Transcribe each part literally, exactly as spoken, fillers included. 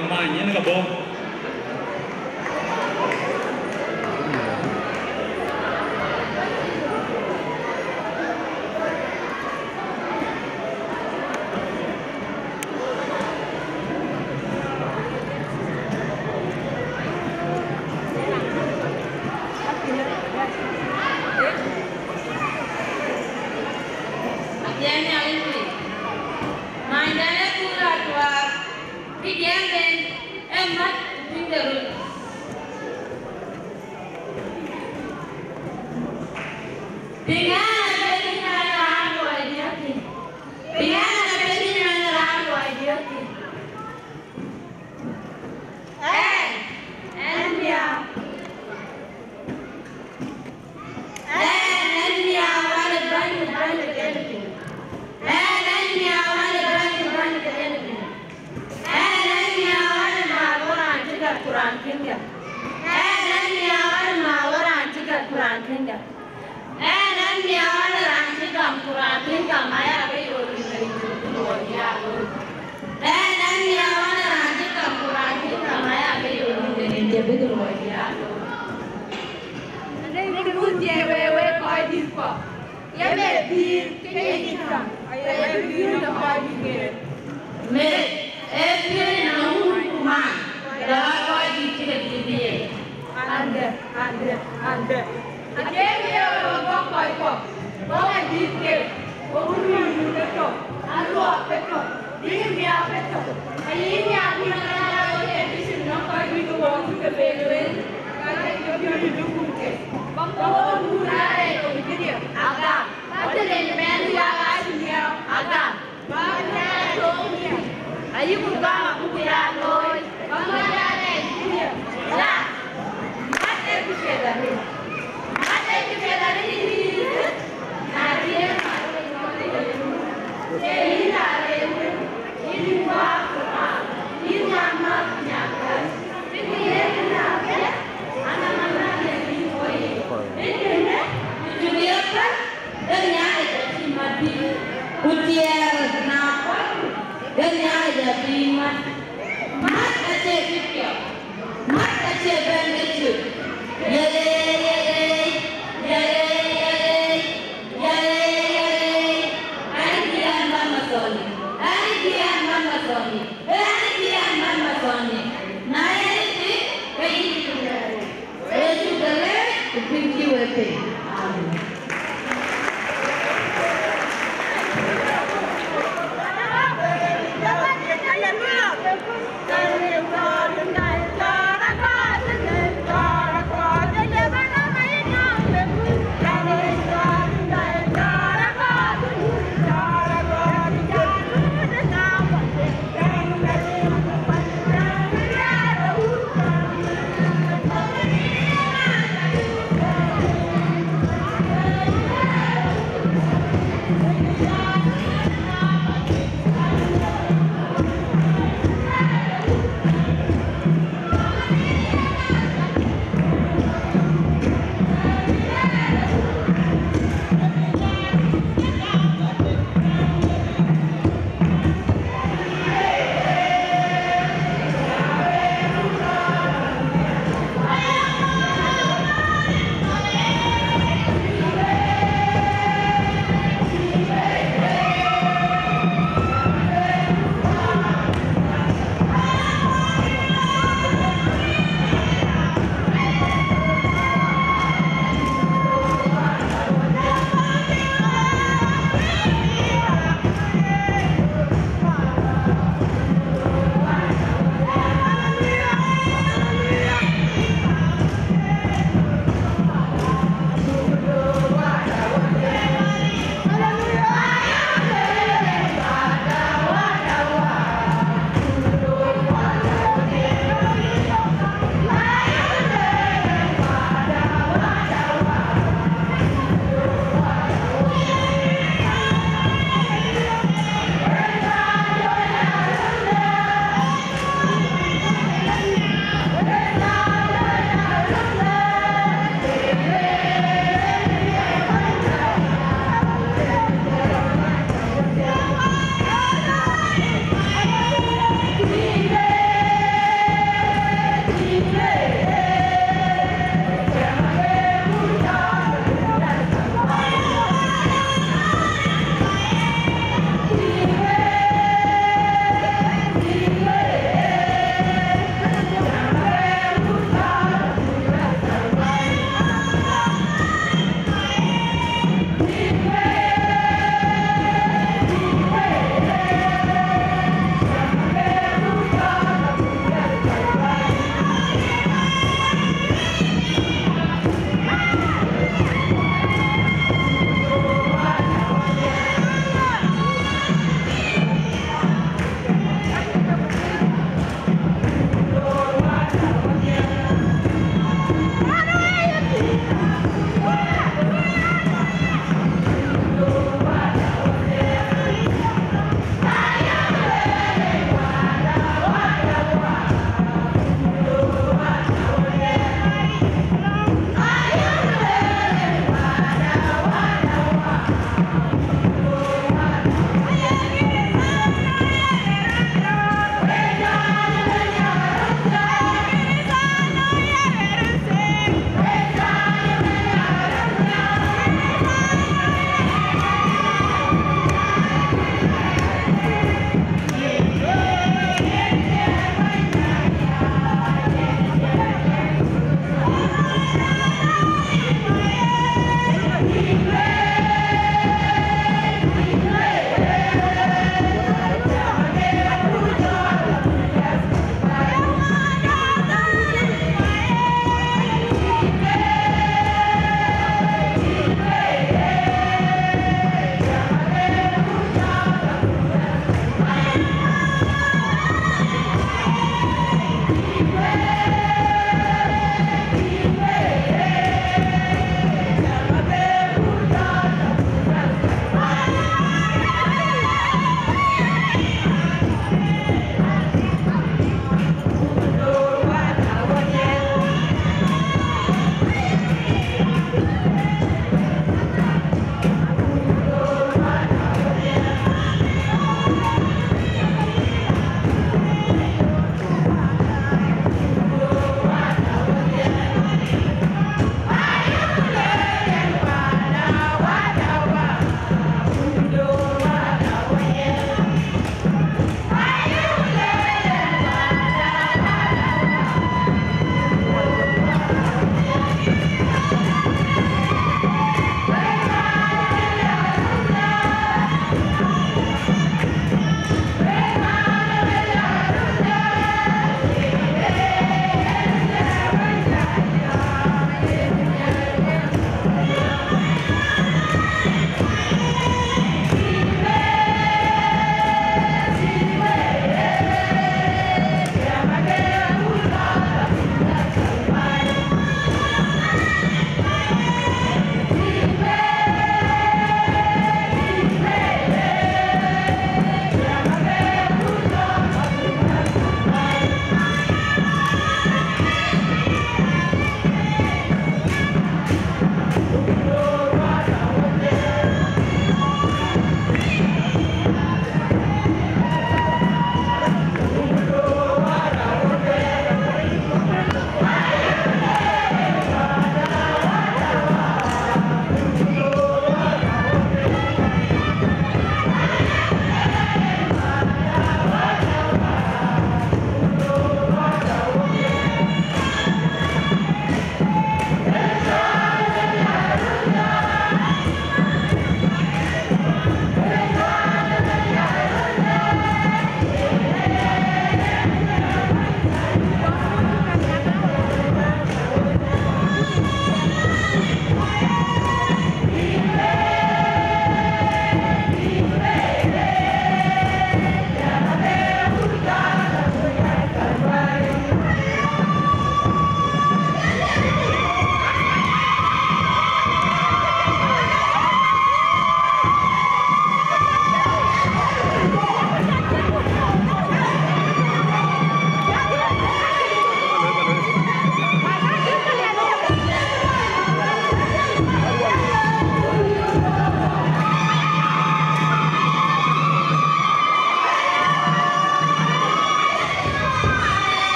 Many yen ka bɔ̈. Apiɛth Nhialic piny, manydan ë kura tuaar, bï jiɛɛmden ë mät ku piŋ de röt. Piŋ ɛn apiɛth yïn, mɛn raan luɔi diäk thïn. Piŋ ɛn apiɛth yïn, mɛn raan luɔi diäk thïn. Ɛn, ɛn miäu. Ɛn, ɛn miäu, wän ë bäny, bäny ë kɛn piny. Ɛn, ɛn miäu, wän ë bäny, bäny ë kɛn piny. Ɛn, ɛn miäu, wän ë ma wä raan cï gät ku raan kën gät. Ɛn, ɛn miäu, wän ë ma wä raan cï gät ku raan kën gät. Ɛn, ɛn miäu, wän ë raan cï gam ku raan kën gam, aya ke yol rin rin cï bï luɔi ya looi. Ɛn, ɛn miäu, wän ë raan cï gam ku raan kën gam, aya ke yol rin rin cï bï luɔi ya looi. Në kë wun thiëëc wek, wek kɔc dït kɔ̈k, ye meth pïïr ke ye cït käŋ, aye pïïr në kɔc dït ŋeer. Meth ee pïïr në wun ku man, ku jɔl aa kɔc dït cï ke pïïr bï ye. Andɛ, andɛ, andɛ. Acie ye wek bɔ̈ kɔc kɔ̈k, bɔ̈ wek dït kek, wek wun ke tök, aluɔk ke tök. Bï miäk ke tök, ayï miäk bï na la la ye bishop nɔŋ kɔc juëc ke wɔ cï ke bɛ̈n wël, ka la ke piööcë dukun ke. Ba ke wɔ nu na rɛɛc tök cï diɛ̈, agam. Ba të den mɛn ya ka cï miäk, agam. Ba na rɛɛc tök diɛ̈, ayï ku gam abuk ya looi, ba na rɛɛc tök diɛ̈, la. Mat ee kë piɛth arëët. Mat ee kë piɛth arëët.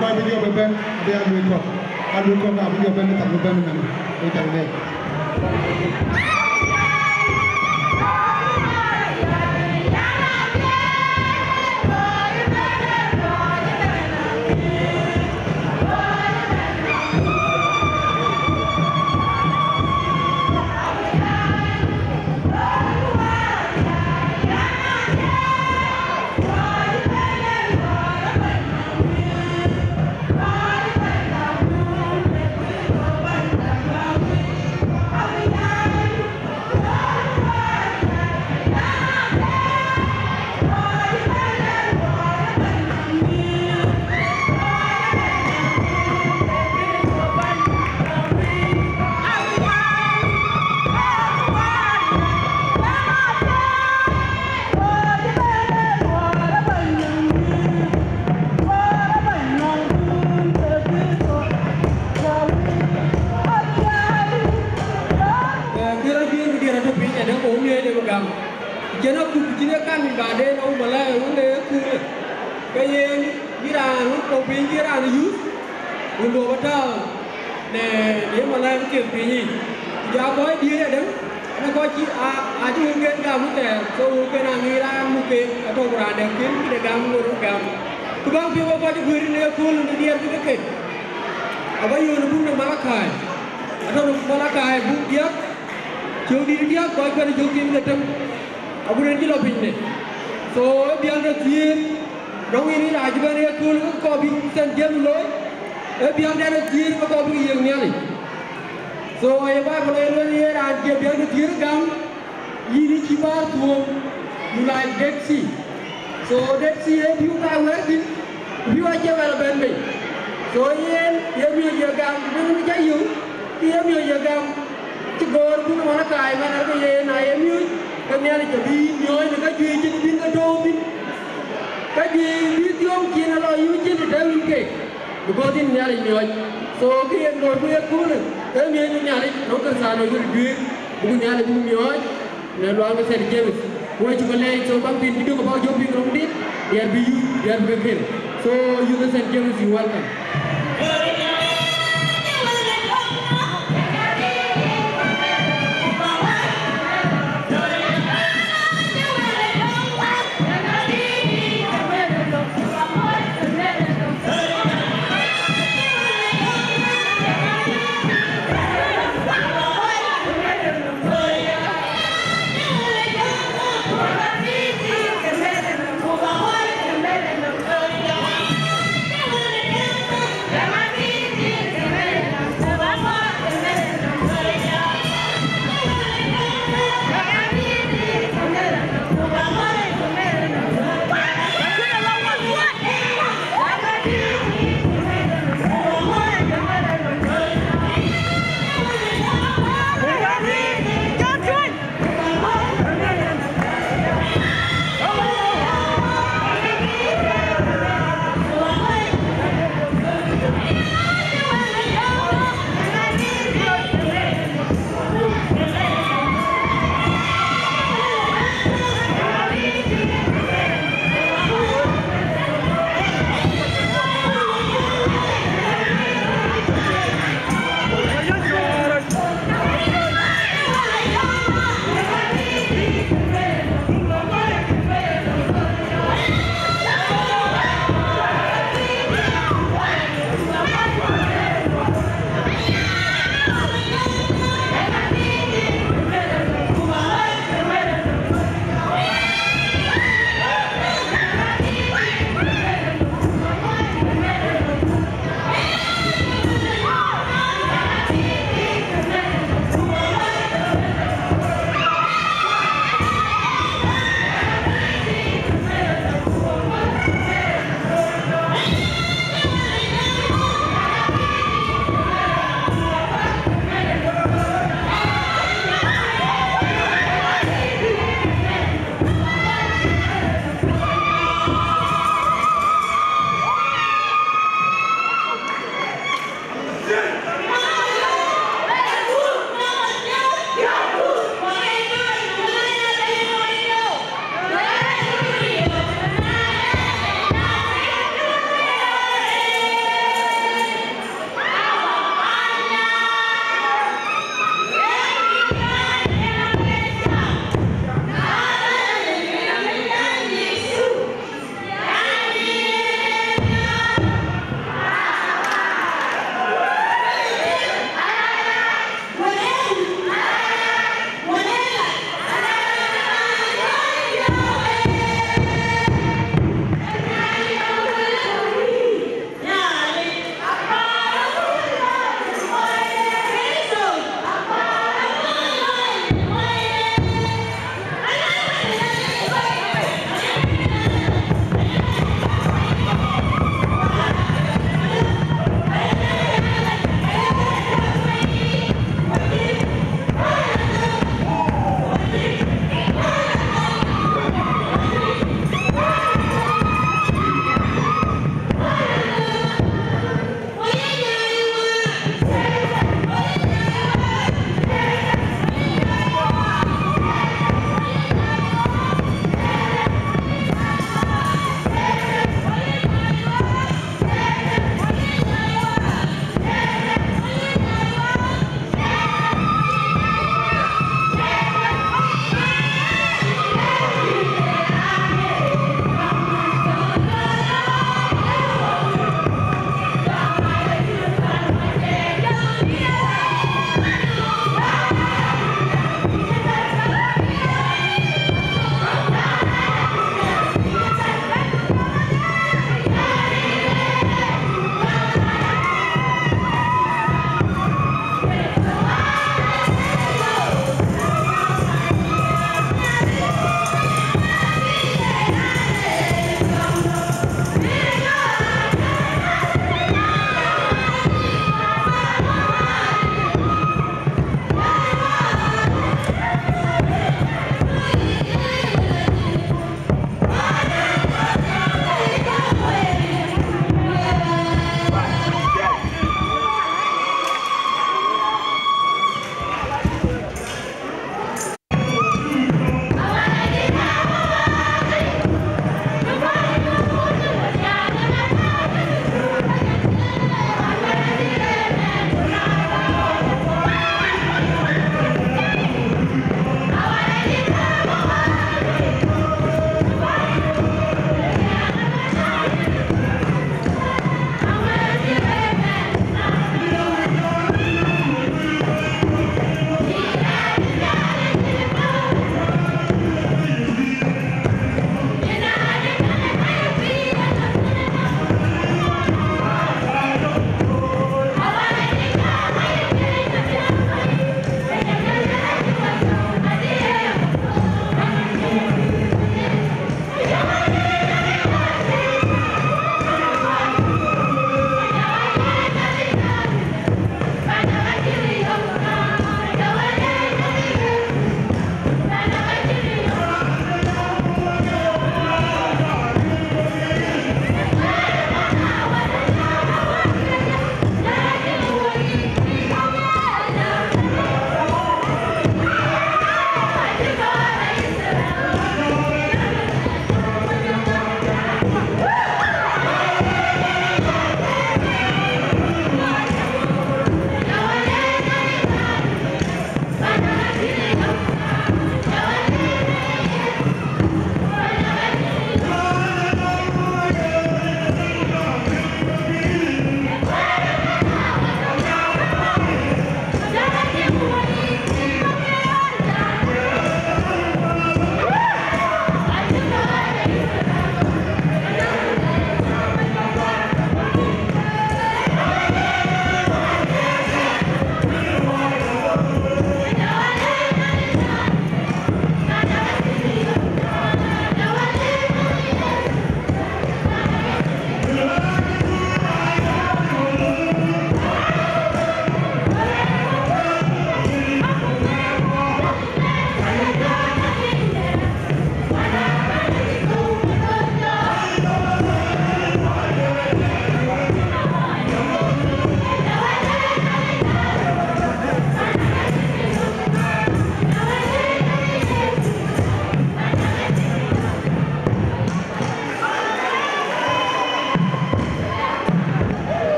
Kɔc bï jɔ bï bɛ̈n, abï a lueel kɔ̈k. A lueel kɔ̈k abï jɔ bɛ̈n, ë thar bï bɛ̈n ëmën. Wek ca lɛc. Ee, kë rɔt juëc bï diɛt atɔ̈ piny, adɛ̈ kɔ̈u miɔɔc de bï gam. Cïn akut, cïn ë kan baden, awun malaya wun de ë kuur. Ke yen, bï raan wun tɔ̈ piny, bï raan yuth, wun duɔ̈p atääu në, në malaya bï thiëth piny yic. Ku ja kɔc diëëc adɛ̈, ënë kɔc cï a, acï wun ken gam wun thɛɛr, so wun ken aŋic raan muk keek, atɔ̈ ku raan dɛ̈ ken këde gam, ŋot röt gam. Ku bäk piŋ wek kɔc ë guëër në ëkööl në diɛt bï ke ket. Aba yöön ë buk de Malakai. Atɔ̈ në Malakai buk diäk, cök dït diäk, kɔc kuɛ̈n cök thiin ke tem. Abuk en cï lɔ pinyde. So, ë biäk de thiëër, nɔŋ yïn ë raan cï bɛ̈n ë ëkööl ke kɔɔr bï Saint James looi, ë biäk de thiëër ke kɔɔr bï ke yiëk Nhialic. So, aye Bible ë lueel ye raan cï biäk de thiëër gam, yïn ë cï bäär thuɔɔm, you like Dead Sea. So Dead Sea ë pïu ka wɛ̈ɛ̈r thïn, ku pïu acie wɛl bɛ̈n bei. So yen ye miɔɔc ye gam, ku bï ŋö cä yök, ke ye miɔɔc ye gam, cï göör kun ë Malakai man, ke yen na ye miɔɔc, ke Nhialic abï miɔɔc në käjuëc cïn bïn ke tɔ̈u thïn. Käjuëc bï thiɔ̈ɔ̈ŋ cin alɔ yï cin të tɛ̈ɛ̈u yïn keek, because yïn Nhialic miɔɔc. So kë yen göör ku ye köölë, ke miɔɔc bï Nhialic nɔŋ Kërtho anɔŋ yïn juëc, buk Nhialic buk miɔɔc. Në luaŋ de Saint James. Ku wek cuk lɛɛc, so bäk piny cï döŋ abäk jɔ piŋ röŋdït, diɛɛr bï yuth, diɛɛr bï ke kër. So, youth de Saint James, you welcome.